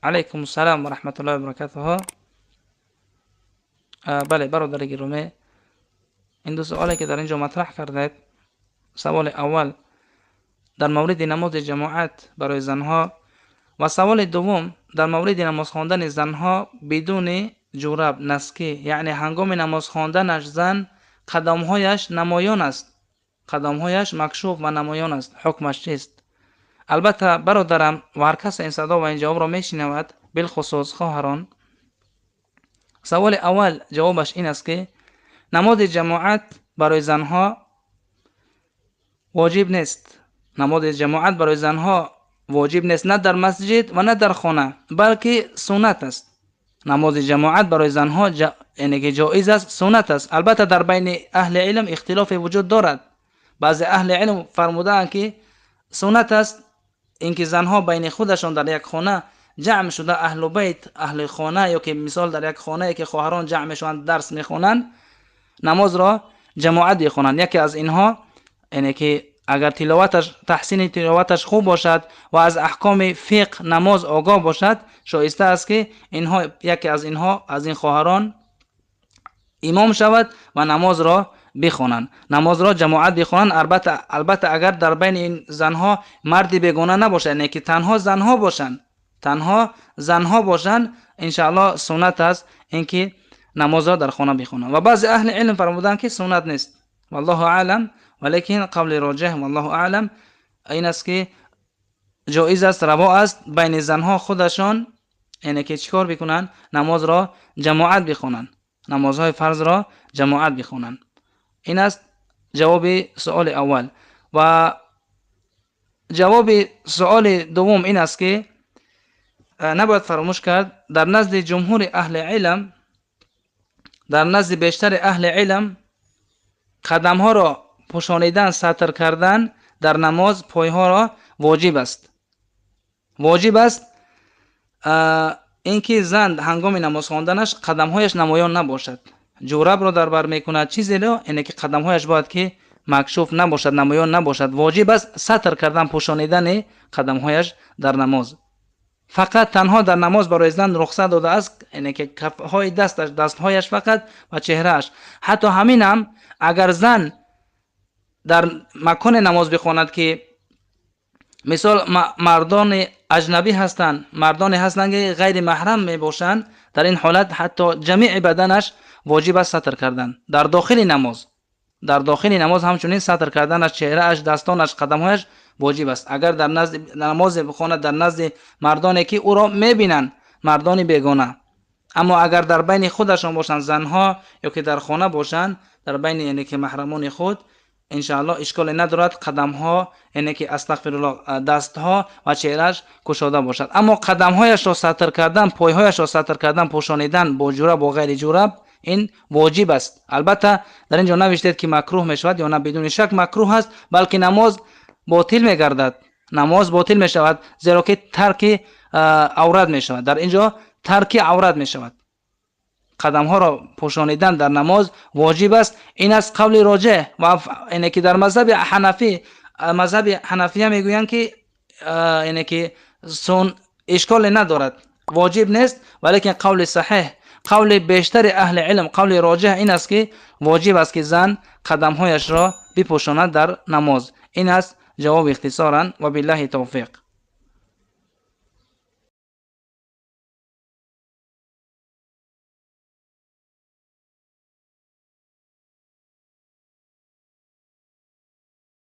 Алайкум ассалом ва раҳматуллоҳи ва баракатуҳу. Бале, бародари гиромӣ, ин ду суоле ки дар ин ҷо матраҳ кардед, саволи аввал дар мавриди намози ҷамоат барои занҳо ва саволи дуввум дар мавриди намоз хондани занҳо бидуни ҷураб, наски, яъне ҳангоми намоз хонданаш зан қадамҳояш намоён аст, қадамҳояш макшуф ва намоён аст, ҳукмаш чист? Албатта, бародарам, ва ҳар кас ин садо ва ин ҷавобро мешинавад, билхусус хоҳарон, саволи аввал ҷавобаш ин аст, ки намози ҷамоат барои занҳо воҷиб нест. Намози ҷамоат барои занҳо воҷиб нест на дар масҷид ва на дар хона, балки суннат аст. Намози ҷамоат барои занҳо яъне ки ҷоиз аст, суннат аст. Албатта, дар байни аҳли илм ихтилофе вуҷуд дорад. Баъзе аҳли илм фармудаанд, ки суннат аст инки занҳо байни худашон дар як хона ҷамъ шуда, аҳлу байт, аҳли хона, ё ки мисол дар як хонае ки хоҳарон ҷамъ мешаванд, дарс мехонанд, намозро ҷамоат бихонанд. Яке аз инҳо, яъне ки агар тиловаташ, таҳсини тиловаташ хуб бошад ва аз аҳкоми фиқҳ, намоз огоҳ бошад, шоиста аст, ки инҳо, яке аз инҳо, аз ин хоҳарон имом шавад ва намозро бихонанд, намозро ҷамоат бихонанд. Албатта, агар дар байни ин занҳо марди бегона набошад, яъне ки танҳо занҳо бошанд, танҳо занҳо бошанд, иншааллоҳ суннат аст инки намозро дар хона бихонанд. Ва баъзе аҳли илм фармуданд, ки суннат нест, валлоҳу аълам. Валекин қавли роҷеҳ, валлоҳу аълам, ин аст, ки ҷоиз аст, раво аст байни занҳо худашон, яъне ки чӣ кор бикунанд? Намозро ҷамоат бихонанд, намозҳои фарзро ҷамоат бихонанд. Ин аст ҷавоби суоли аввал. Ва ҷавоби суоли дуввум ин аст, ки набояд фаромӯш кард, дар назди ҷумҳури аҳли илм, дар назди бештари аҳли илм, қадамҳоро пӯшонидан, сатр кардан дар намоз пойҳоро воҷиб аст. Воҷиб аст инки зан ҳангоми намоз хонданаш қадамҳояш намоён набошад. Ҷурабро дар бар мекунад, чизеро, яъне ки қадамҳояш бояд ки макшуф набошад, намоён набошад. Воҷиб аст сатр кардан, пӯшонидани қадамҳояш дар намоз. Фақат танҳо дар намоз барои зан рухсат додааст, яъне ки кафҳои дасташ, дастҳояш фақат ва чеҳрааш. Ҳатто ҳамин ҳам агар зан дар маконе намоз бихонад, ки мисол мардони аҷнабӣ ҳастанд, мардоне ҳастанд, ки ғайри маҳрам мебошанд, дар ин ҳолат ҳатто ҷамеи баданаш воҷиб аст сатр кардан дар дохили намоз. Дар дохили намоз ҳамчунин сатр карданаш, чеҳрааш, дастонаш, қадамҳояш воҷиб аст, агар дар назди намозе бихонад дар назди мардоне ки ӯро мебинанд, мардони бегона. Аммо агар дар байни худашон бошанд занҳо ё ки дар хона бошанд, дар байни, яъне ки маҳрамони худ, иншааллоҳ ишколе надорад қадамҳо, яъне ки, астағфируллоҳ, дастҳо ва чеҳрааш кушода бошад. Аммо қадамҳояшро сатр кардан, пойҳояшро сатр кардан, пӯшонидан бо ҷураб, бо ғайри ҷураб, ин воҷиб аст. Албатта, дар ин ҷо навиштед, ки макрӯҳ мешавад ё на. Бидуни шак макрӯҳ аст, балки намоз ботил мегардад, намоз ботил мешавад, зеро ки тарки аврат мешавад. Дар ин ҷо тарки аврат мешавад. Қадамҳоро пӯшонидан дар намоз воҷиб аст. Ин аст қавли роҷеҳ. Ва яъне ки дар мазҳаби ҳанафӣ, мазҳаби ҳанафия мегӯянд, ки яъне ки сун ишколе надорад, воҷиб нест. Валекин қавли саҳеҳ, қавли бештари аҳли илм, қавли роҷеҳ ин аст, ки воҷиб аст, ки зан қадамҳояшро бипӯшонад дар намоз. Ин аст ҷавоби ихтисоран. Ва биллаҳи тавфиқ.